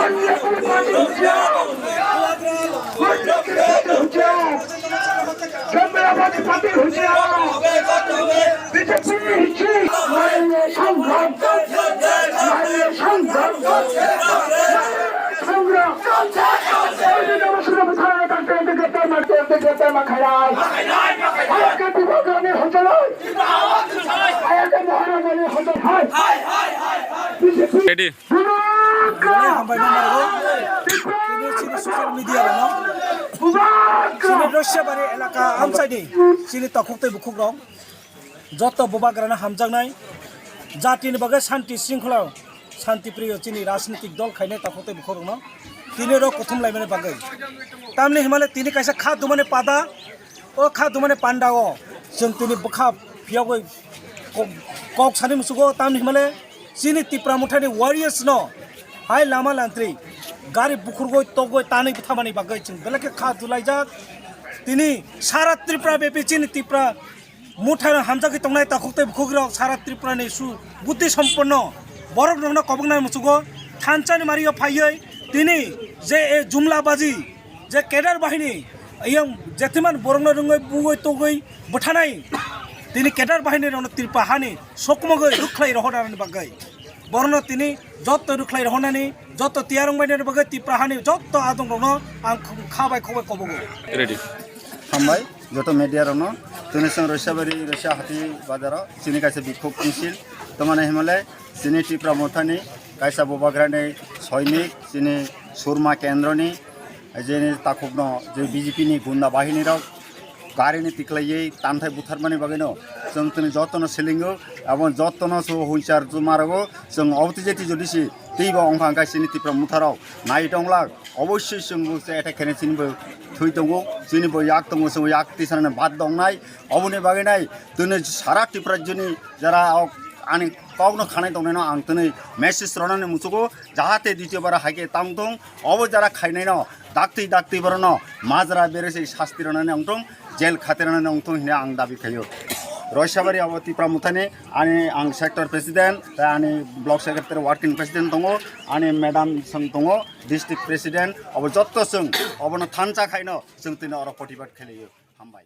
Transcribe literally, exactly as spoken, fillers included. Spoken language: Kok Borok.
Party husiar! Party husiar! Jambirabadi party husiar! B J P hichi! Naiye sangram! Naiye sangram! Naiye sangram! Naiye sangram! Naiye sangram! Naiye sangram! Naiye sangram! Ready. Mane hambai ma maro. Chini, chini social media rok no. Chini Roisabari elaka amchaini chini takhuk tei bukhuk rok. Joto bubagrano hamjaknai. Jatini bagwi shanti shringkhola, shanti priyo chini rajnitik dol khainai takhuk tei bukhuk rokno. Tini rok kuthum laimani bagwi. Tamni himale tini kaisa kha dumani pada. O kha dumani panda o chwng tini bwkha phiyogwi kok, kok sani musugo, tamni himale chini Tipra Mothani warriors no hai lama lantri gari bukhurgwi togwi tanwi bwthamani bagwi chwng belai khe kha dulaijak. Tini sara Tripura bepi chini Tipra Mothano hamjagwi tongnai takhuk tei bukhuk rok sara Tripura ni su buddhi somponno borok rokno koboknai musugo thansa ni mario phaiwi tini je e jumla baji je cadre bahini, yang jetiman borokno rwngwi bugwi tugwi bwthanai, tini cadre bahini rokno Tripura hani sokmogwi rwkhlai rohornani bagwi. Borokno tini joto rwkhlai rohornani, joto tiyar wngbainani bagwi Tripura hani joto adong rokno ang kha bai khok bai kobogo. Ready. Hambai joto media rokno, tini chwng Roisabari Roisa Hati bazaro chini kaisa bikhok misil, tomani himale chini Tipra Mothani kaisa bubagrani soinik, chini Surma kendroni, jeni takhukno je B J P ni gunda bahini rok garini tiklaiwi tanthai butharmani bagwino chwng tini jotono silingo, abo jotono so hunchar juma rogo chwng obotijeti jodi si teibo wngkha hwnkhe chini Tipra Motha rok nai tonglak, obossoi chwngbo se attack khaina chinibo thwi tongo, chinibo yak tongo, chwngbo yak tisanani bad tongnai, oboni bagwi nai tini sara Tripura rajyoni jara ani kokno khanai tongnaino ang tini message rwnani muchugo, jahate ditiyo bara haikhe tang tong, obo jara khainaino dakti dakti borokno majra berese sasti rwnani wngtong, jail khati rwnani wngtong hwnwi ang dabi khaio. Roisabari abo Tipra Mothani ani ang sector president, tei ani block secretary working president tongo, ani madam song tongo, district president, abo jotto chwng obono thansa khaino chwng tini oro protibad khlaio. Hambai.